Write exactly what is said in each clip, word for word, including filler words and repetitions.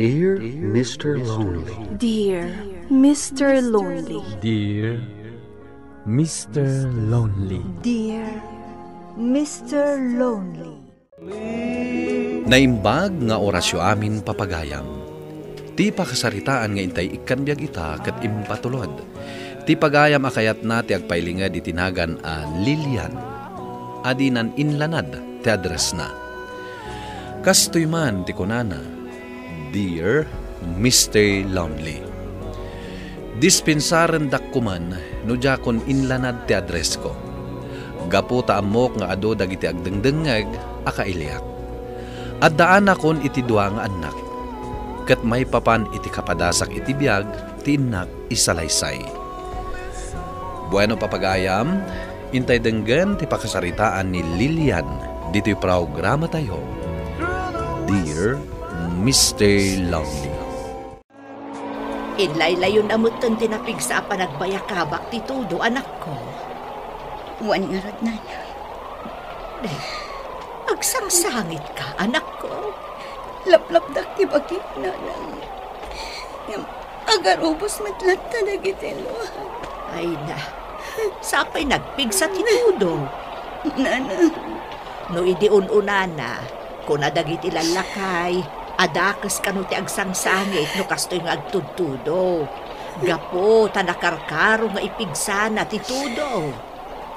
Dear Mister Lonely. Dear Mister Lonely. Dear Mister Lonely. Dear Mister Lonely. Naimbag nga orasyo amin, papagayam. Ti pakasaritaan nga intay ikkan biag ita ket impatulod. Ti pagayam a kayatna ti agpailinged iti nagan a Lilian, a dinan inlanad ti addressna. Kastoy man ti kunana, "Dear Mister Lonely, dispensarendak koman no diakon inlanad ti addressko. Gapu ta ammok nga adu dagiti agdengdengngeg a kailiak. Addaanakon iti dua nga annak, ket maipapan iti kapadasak iti biag ti innak isalaysay." Bueno, papagayam, intay denggen ti pakasaritaan ni Lilian ditoy programatayo, Dear Mister Lonely. Inlaylayon a metten ti napigsa a panagbayakabak ti Todo, anakko. Wen ngarud, nanay. Agsangsangitka, anakko. Laplapdak ti bagik, nanay. Ngem agarubos met latta dagiti luak. Ay na, sapay nagpigsa ti Todo. Nanay. No idi un-unana, kuna dagiti lallakay, adakes kano ti agsangsangit no kastoy nga agtudtudo. Gapu ta nakarkaro nga ipigsana ti Todo.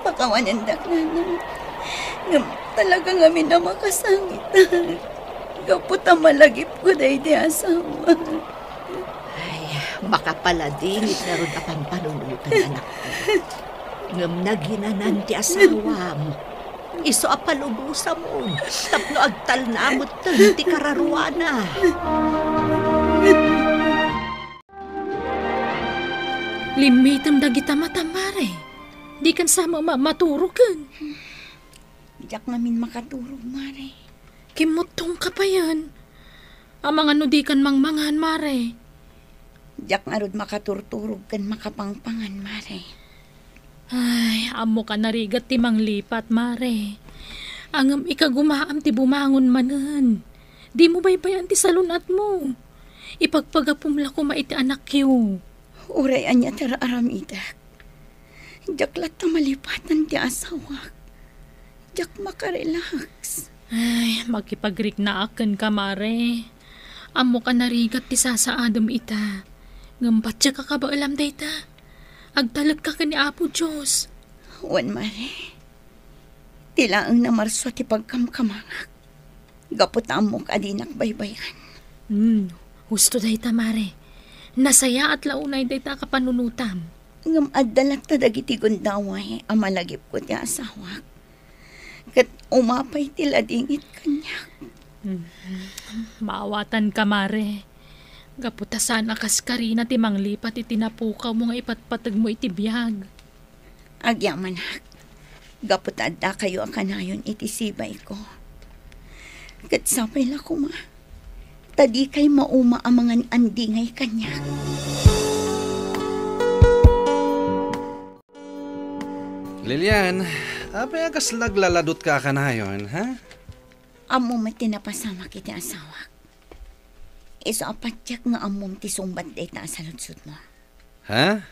Pakawanendak, nanay. Ngem talaga ngamin a makasangitak. Gapu ta malagipko daydi asawa. Ay, makapaladingit ngarud a pampanunotan, anakko. Ngem naginanan ti asawam. Isu a palubosamon tapno agtalna metten ti kararuana. Limmitem dagita matam, Mare. Dikan sa ma-, ma-, maturogen. Diak ngamin makaturog, Mare. Kimmuttongka payen. Amangan no dikan mangmangan, Mare. Diak ngarud makaturturog ken makapangpangan, Mare. Ay, ammok a narigat ti manglipat, Mare. Ngem ikagumaam ti bumangon manen. Dimo baybay-an ti salun-atmo. Ipagpagapum la koma iti anakyo. Uray ania ti ar-aramidek, diak latta malipatan ti asawak. Diak makarelax. Ay, makipagriknaak kenka, Mare. Ammok a narigat ti sasaadem ita. Ngem patiek a kabaelam dayta. Agtalekka ken ni Apo Dios. Wen, Mare. Ti laeng namarsua ti pagkamkamangak. Gapu ta ammok a dinak baybay-an. Hmm, husto dayta, Mare. Nasayaat la unay dayta a kapanunotam. Ngem adda latta dagiti gundaway a malagipko ti asawak. Ket umapay ti ladingit kaniak. Hmm, maawatanka, Mare. Gapu ta saan a kaskarina ti manglipat iti napukawmo nga ipatpategmo iti biag. Agyamanak, gapu ta addakayo a kanayon iti sibayko. Ket sapay la koma, ta dikay mauma a mangan-andingay kaniak. Lilian, apay a kasla aglaladutka a kanayon, ha? Ammom met ti napasamak iti asawak. Isu a patiek nga ammom ti sungbat dayta a saludsodmo. Ha?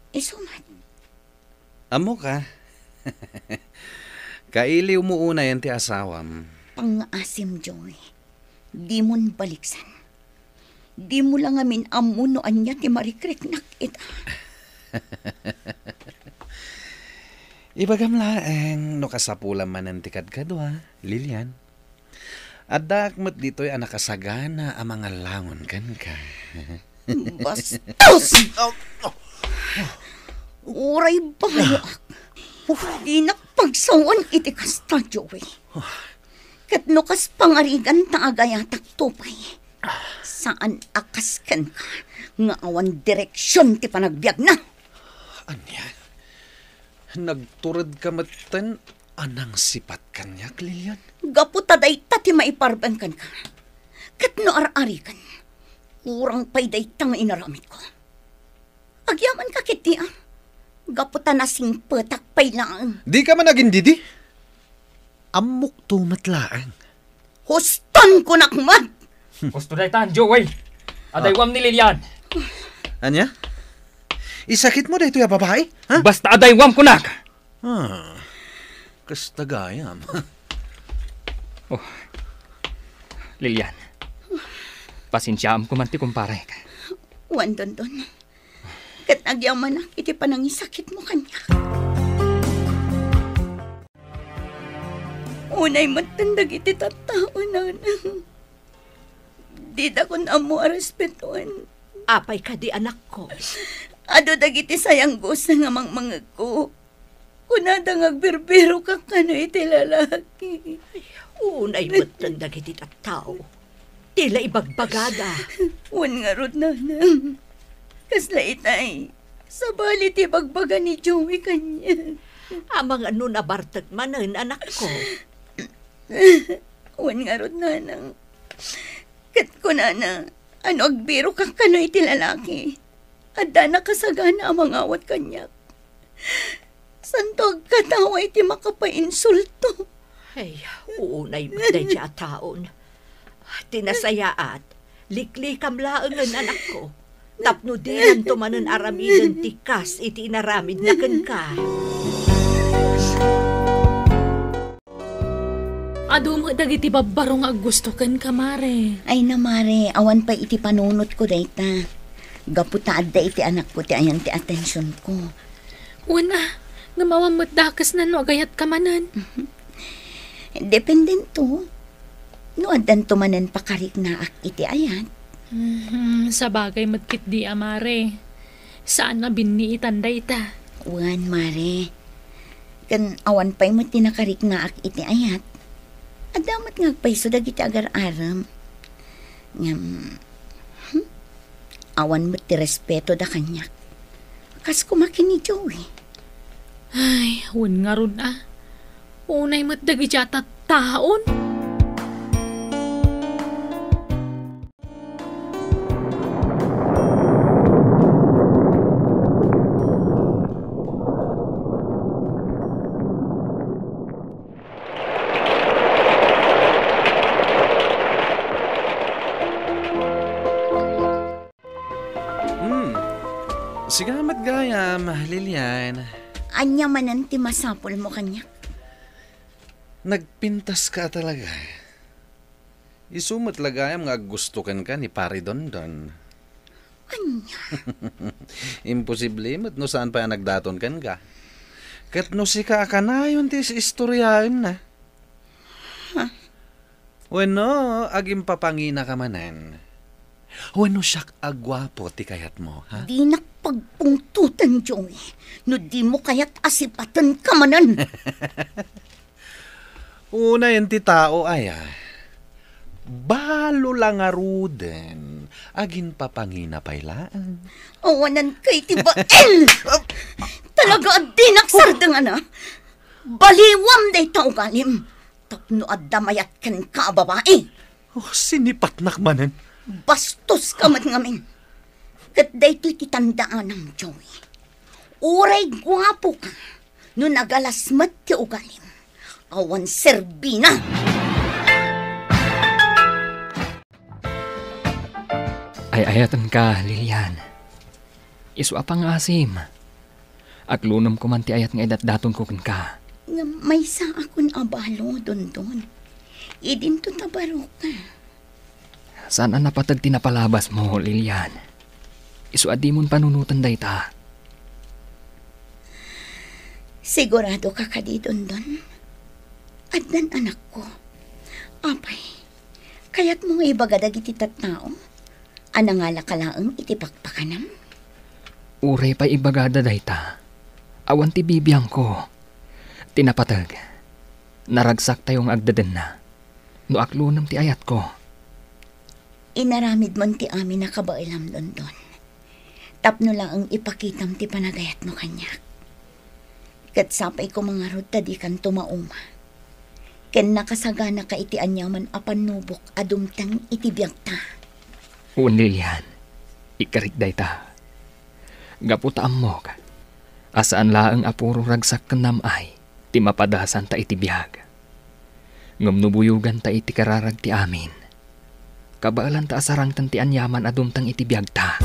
Isu met. Ammoka. Kailiwmo unayen ti asawam. Pangngaasim, Joey. Dimon baliksan. Dimo la ngamin ammo no ania ti marikriknak ita. Ibagam laeng no kasapulam manen ti kadkadua, Lilian. Addaak met ditoy a nakasagana a mangallangon kenka. Bastos! Uray bayoak. Dinak pagsawen iti kasta, Joey. Ket no kas pangarigan ta agayatakto pay, saan a kas kenka nga awan direksion ti panagbiagna. Ania? Nagturedka metten a nangsipat kaniak, Lilian? Gapu ta dayta ti maiparben kenka. Ket no ar-ariken, kurang pay dayta nga inaramidko. Agyamanka ketdi, a? Gapu ta nasingpetak pay laeng. Dika man agindidi? Ammokto met laeng. Huston, kunak met! Husto daytan, Joey. Adaywam ni Lilian. Ania? Isakitmo daytoy a babai? Ha? Basta adaywam kunak. Ah, kasta gayam. Oh, Lilian. Pasensiaam koma ti kumparek. Wen, Dondon. Ket agyamanak iti panangisakitmo kaniak. Unay metten dagiti tattao, nanang. Didakon ammo a respetoen. Apay kadi, anakko? Adu dagiti sayanggosa nga mangmangegko. Kunada nga agbirbirokak kano iti lalaki. Unay metten dagiti tattao. Ti la ibagbagada. Wen ngarud, nanang. Kasla itay. Sabali ti ibagbaga ni Joey kaniak. Amangan no nabartek manen, anakko. Wen ngarud, nanang. Ket kunana, ano agbirokak kano iti lalaki? Adda nakasagana a mangawat kaniak. Santo agkatawa iti makapainsulto. Ay, unay met daydi a taon. Ti nasayaat, liklikam laengen, anakko. Tapno dinanto manen aramiden ti kas iti inaramidna kenka. Adu met dagiti babbaro nga aggusto kenka, Mare. Ay na, Mare, awan pay iti panunotko dayta. Gapu ta adda iti anakko ti ayan ti atensionko. Wen a, ngem awan met dakesna no agayatka manen. Dependento. No addanto manen pakariknaak iti ayat. Mhm, sabagay met ketdi a, Mare. Saan a binniitan dayta. Wen, Mare. Ken awan pay met ti nakariknaak iti ayat. Adda met nga agpayso dagiti agar-arem. Ngem, hmm, awan met ti respetoda kaniak. Kas koma ken ni Joey. Ay, wen ngarud a. Unay met dagiti a tattaon. Hmm. Sika met gayam, Lilian. Ania manen ti masapulmo kaniak? Nagpintaska talaga. Isu met la gayam nga aggusto kenka ni Pari Dondon. Ania? Imposible met no saan pay a nagdaton kenka. Ket no sika a kanayon ti is-istoriaenna. Ha? Wenno, agimpapanginaka manen. Wenno siak a guapo ti kayatmo, ha? Dinak pagpungtoten, Joey, no dimo kayat a sipatenka manen. Unayen ti tao aya. Balo la ngaruden, aginpapangina pay laeng. Awanan kay ti bael! Talaga a dinak sardengana. Baliwam dayta ugalim. Tapno adda mayat kenka a babai. Oh, sinipatnak manen. Bastoska met ngamin. Ket daytoy ti tandaanam, Joey. Uray guapoka, no nagalas met ti ugalim, awan serbina. Ay-ayatenka, Lilian. Isu a pangngaasim. Aklonem koman ti ayat nga idatdatonko kenka. Ngem maysaakon a balo, Dondon. Idinto ta baroka. Saan a napateg ti napalabasmo, Lilian. Isu a dimon panunoten dayta. Siguradoka kadi, Dondon? Addan anakko. Apay, kayatmo nga ibaga dagiti tattao a nangalaka laeng iti pakpakanam? Uray pay ibagada dayta, awan ti bibiangko. Ti napateg, naragsaktayo nga agdedenna no aklonem ti ayatko. Inaramidmon ti amin a kabaelam, Dondon, tapno laeng ipakitam ti panagayatmo kaniak. Ket sapay koma ngarud ta dikanto mauma. Ken nakasaganaka iti aniaman a pannubok a dumteng iti biagta. Wen, Lilian, ikarik dayta. Gapu ta ammok a saan laeng a puro ragsak ken nam-ay ti mapadasanta iti biag. Ngem no buyoganta iti kararag ti amin, Kabaelanta a sarangten ti aniaman a dumteng iti biagta.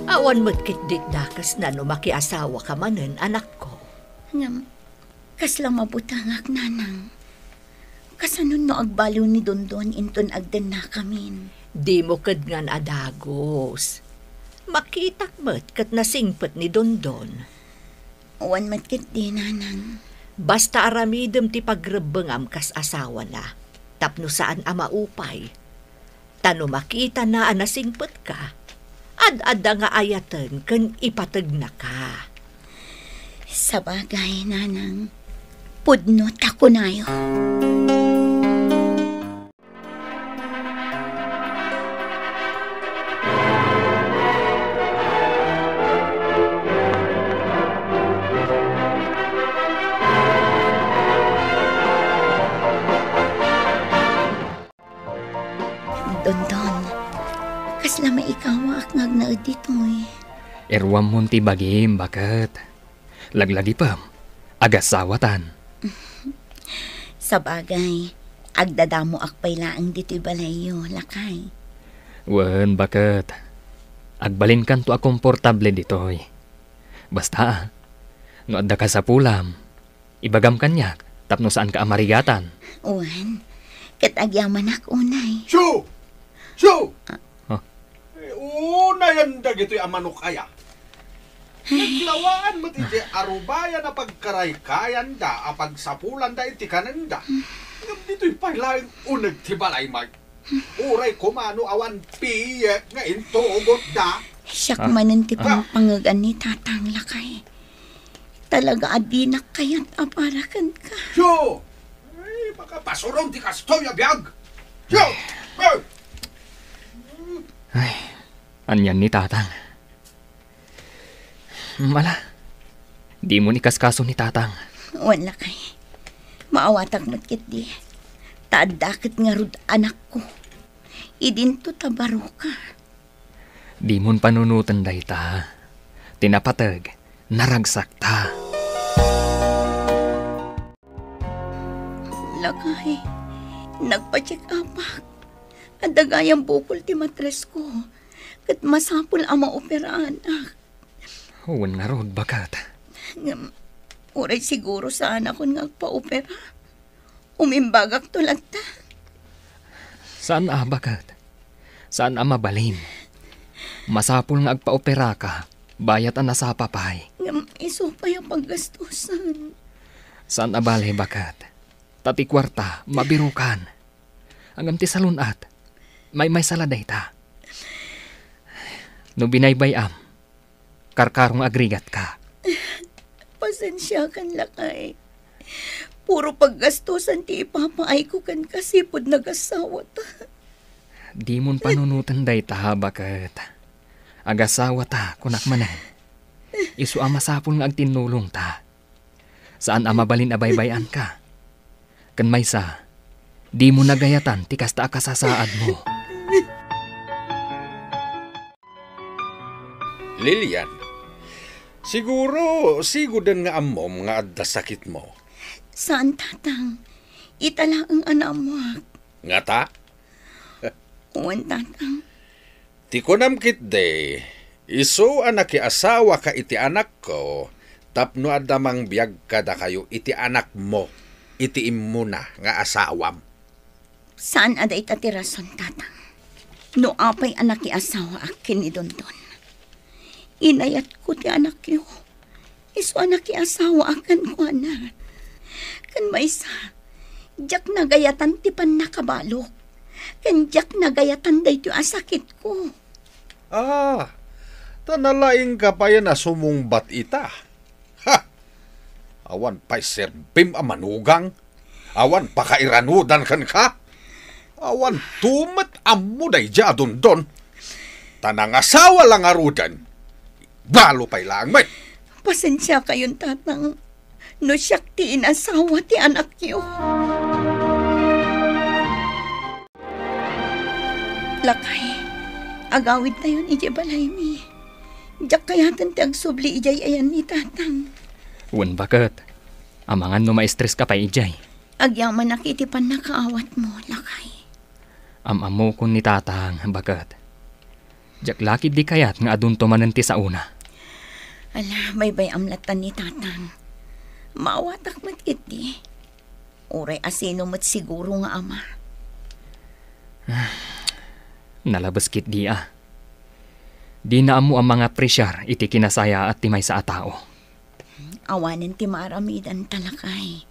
Awan met ketdi dakesna no makiasawaka manen, anakko. Ngem, kasla mabutengak, nanang. Kasano no agbaliw ni Dondon inton agdennakamin? Dimo ketdi a dagus. Makitak met ket nasingpet ni Dondon. Awan met ketdi, nanang. Basta aramidem ti pagrebbengam kas asawana, tapno saan a maupay. Ta no makitana a nasingpetka, ad-adda nga ayaten ken ipategnaka. Sabagay, nanang, pudno ta kunayo. Dondon, kasla maikawaak nga agnaed ditoy. Iruammon ti bagim, baket. Laglagipem, agasawatan. Sabagay, agdadamoak pay laeng ditoy balayyo, lakay. Wen, baket. Agbalinkanto a komportable ditoy. Basta, ah, no adda kasapulam, ibagam kaniak tapno saanka a marigatan. Wen, ket agyamanak unay. Siu! Siu! Ah. Huh? Eh, unayan dagitoy a manok aya. Naglawaan met iti arubayan a pagkaraykayanda a pagsapulanda iti kanenda. Ngem ditoy pay laeng uneg ti balay, Mike. Uray koma no awan piyek nga intugotda. Siak Ah. manen ti Ah. pangpangegan ni Tatang, lakay. Talaga a dinak kayat a para kenka. Siu! Ay, makapasuron ti kastoy a biag! Siu! Eh! Ay, anian ni Tatang? Mala, dimon ikaskaso ni Tatang. Wen, lakay. Maawatak met ketdi. Ta adda ket ngarud anakko. Idinto ta baroka. Dimon panunoten dayta. Ti napateg, naragsakta. Lakay, nagpa-check-upak. Adda gayam bukol ti matresko. Ket masapul a maoperaanak. Wen ngarud, baket. Ngem, uray siguro saanakon nga agpaopera. Umimbagakto latta. Saan a, baket. Saan a mabalin. Masapul nga agpaoperaka, bayat a nasapa pay. Ngem isu pay a paggastusan. Saan a bale, baket. Ta ti kuarta, mabirukan. Ngem ti salun-at, maymaysa la dayta. No binaybay-am, karkaro nga agrigatka. Pasensiakan, lakay. Puro paggastusan ti ipapaayko kenka sipud nagasawata. Dimon panunoten dayta, baket. Agasawata, kunak manen. Isu a masapul nga agtinnulongta. Saan a mabalin a baybay-anka. Ken maysa, dimo nagayatan ti kasta a kasasaadmo. Lilian, siguro, sigoden nga ammom nga adda sakitmo. Saan, Tatang. Ita laeng a naammoak. Ngata? Wen, Tatang. Ti kunam ketdi, isu a nakiasawaka iti anakko tapno adda mangbiag kadakayo iti anakmo iti immuna nga asawam. Saan a dayta ti rason, Tatang. No apay a nakiasawaak ken ni Dondon, inayatko ti anakyo. Isu a nakiasawaak kenkuana. Ken maysa, diak nagayatan ti pannakabalok. Ken diak nagayatan daytoy a sakitko. Ah, ta nalaingka payen a sumungbat ita. Ha! Awan pay serbim a manugang. Awan pakairanudan kenka? Awan tumet ammo daydiay a Dondon. Ta nangasawa la ngaruden. Balo pay laeng met. Pasensiakayon, Tatang, no siak ti inasawa ti anakyo. Lakay, agawidtayon idiay balaymi. Diak kayaten ti agsubli idiay ayan ni Tatang. Wen, baket. Amangan no maestreska pay idiay. Agyamanak iti pannakaawatmo, lakay. Am-ammokon ni Tatang, baket. Diak la ketdi kayat nga adunto manen ti saona. Ala, baybay-am latta ni Tatang. Maawatak met ketdi. Uray asino met siguro nga ama. Nalabes ketdi a. Dina ammo a mangapresiar iti kinasayaat ti maysa a tao. Awanen ti maaramidanta, lakay.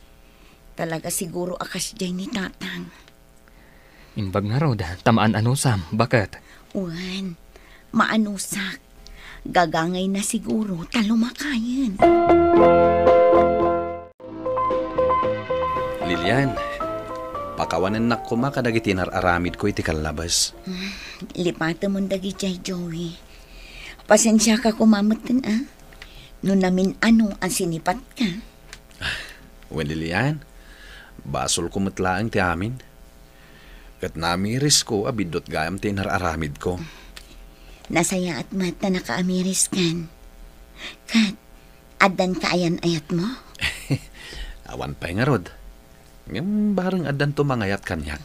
Talaga siguro a kasdiay ni Tatang. Imbag ngarud, ta maan-anusam, baket. Wen, maanusak. Gagangayna siguro ta lumakayen. Lilian, pakawanennak koma kadagiti inar-aramidko iti kallabes. Lipatemon dagidiay, Joey. Pasensiaka koma metten, a. No namin-ano a sinipatka. Wen, Lilian, basolko met laeng ti amin. Ket namirisko a biddut gayam ti inar-aramidko. Nasayaat met ta nakaamiriskan. Ket, addan kaayan-ayatmo? Awan pay ngarud. Ngem bareng addanto mangayat kaniak.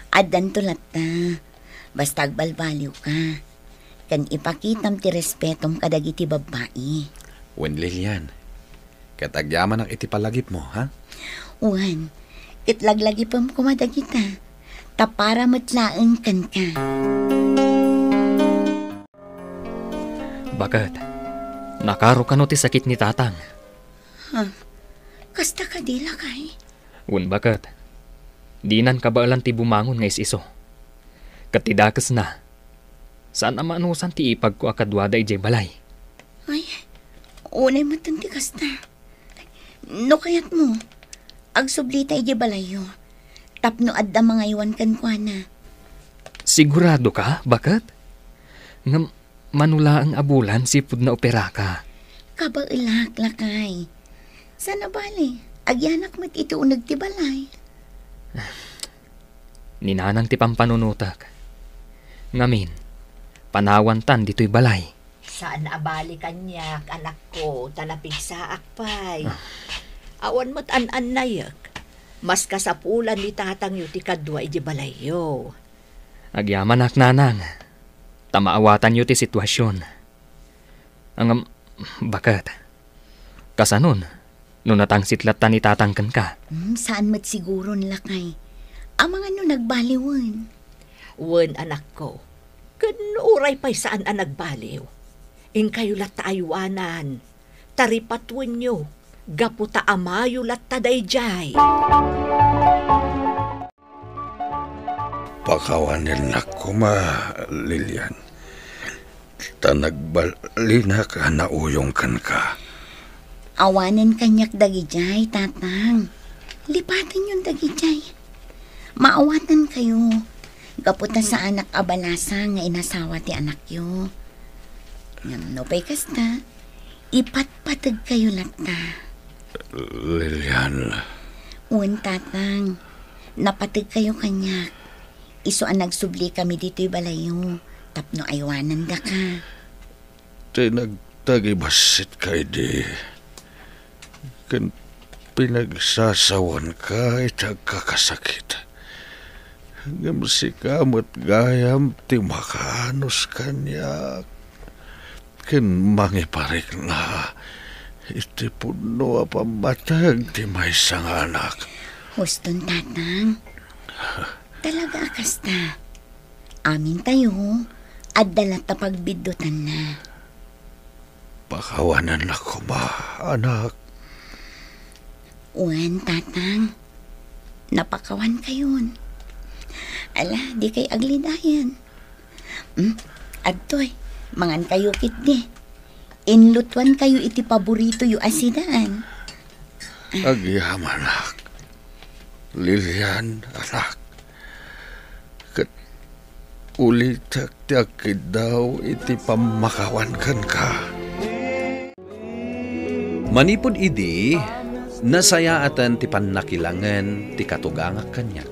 Addanto latta. Basta agbalbaliwka. Ken ipakitam ti respetom kadagiti babbai. Wen, Lilian, ket agyamanak iti palagipmo, ha? Wen, ket laglagipem koma dagita, ta para met laeng kenka. Baket, nakaro kano ti sakit ni Tatang? Ha? Kasta kadi, lakay? Wen, baket. Dinan kabaelan ti bumangon nga is-iso. Ket ti dakesna, saan a maanusan ti ipagko a kaduada idiay balay. Ay, unay metten ti kasta. No kayatmo, agsublita idiay balayyo. Tapno adda mangaywan kenkuana. Sigurado ka, baket? Ngem, mano laeng a bulan sipud naoperaka. Kabaelak, lakay. Saan a bale, agyanak met iti uneg ti balay. Ni Nanang ti pampanunotek. Ngamin, panawantan ditoy balay. Saan a bale kaniak, anakko, ta napigsaak pay. Ah. Awan met an-annayek. Mas kasapulan ni tatangyo ti kadua iti balayyo. Agyamanak, Nanang, ta maawatanyo ti sitwasion. Ngem, baket. Kasanon, no natangsit latta ni Tatang kenka? Hmm, saan met siguron, lakay. Amangan no nagbaliwen. Wen, anakko. Ken uray pay saan a nagbaliw. Inkayo latta aywanan. Ta ripatuenyo, gapu ta amayo latta daydiay. Pakawanennak koma, Lilian, ta nagbalinak a nauyong kenka. Awanen kaniak dagidiay, Tatang. Lipatenyon dagidiay. Maawatankayo. Gapu ta saanak a balasa nga inasawa ti anakyo. Ngem no pay kasta, ipatpategkayo latta. Lilian. Wen, Tatang. Napategkayo kaniak. Isu a nagsubli kami ditoy balayyo tapno aywanandaka. Ti nagtagibassit ka idi, ken pinagsasawanka iti agkakasakit. Ngem sika met gayam ti makaanus kaniak ken mangiparikna iti pudno a pammateg ti maysa nga anak. Huston, Tatang. Talaga a kasta. Amintayo, adda latta pagbiddutanna. Pakawanennak koma, anak. Wen, Tatang. Napakawankayon. Ala, dikay aglidayan. Hmm? Adtoy, mangankayo ketdi. Inlutuankayo iti paboritoyo a sidaan. Agyamanak. Lilian, anak. Ket ulitek ti agkiddaw iti pammakawan kenka. Manipud idi, nasayaaten ti pannakilangen ti katugangak kaniak.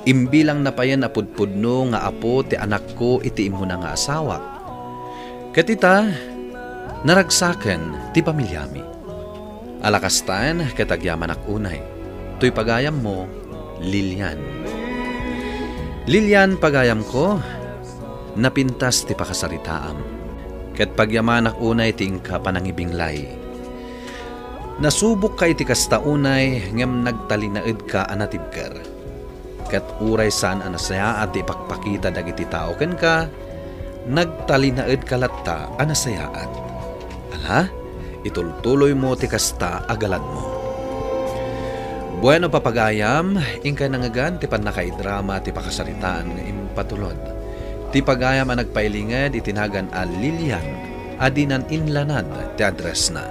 Imbilangna payen a pudpudno nga apo ti anakko iti immuna nga asawak. Ket ita, naragsaken ti pamiliami. Ala kastan ket agyamanak unay. Toy pagayammo, Lilian. Lilian, pagayamko, napintas ti pakasaritaam. Ket pagyamanak unay ti inka panangibinglay. Nasubokka iti kasta unay ngem nagtalinaedka a natibker. Ket uray saan a nasayaat ti ipakpakita dagiti tao kenka, nagtalinaedka latta a nasayaat. Ala, itultuloymo ti kasta a galadmo. Bueno, papagayam, inkay nangngegan ti pannakaidrama ti pakasaritaan nga impatulod. Ti pagayam a nagpailinged iti nagan a Lilian a dinan inlanad ti addressna.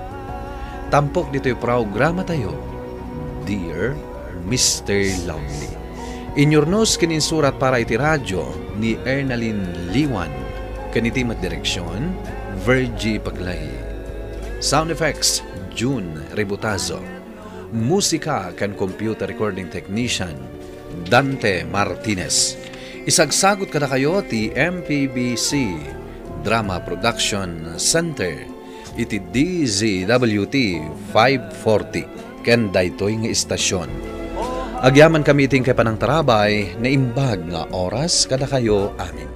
Tampok ditoy programatayo, Dear Mister Lovely. Inyurnos ken insurat para iti radio ni Ernalyn Liwan, ken iti met direksion, Virgie Paglay. Sound effects, June Ributazo. Musika ken computer recording technician, Dante Martinez. Isagsagut kadakayo ti M P B C Drama Production Center iti D Z W T five forty ken daytoy nga istasyon. Agyamankami iti inkay panangtarabay, naimbag nga oras kadakayo amin.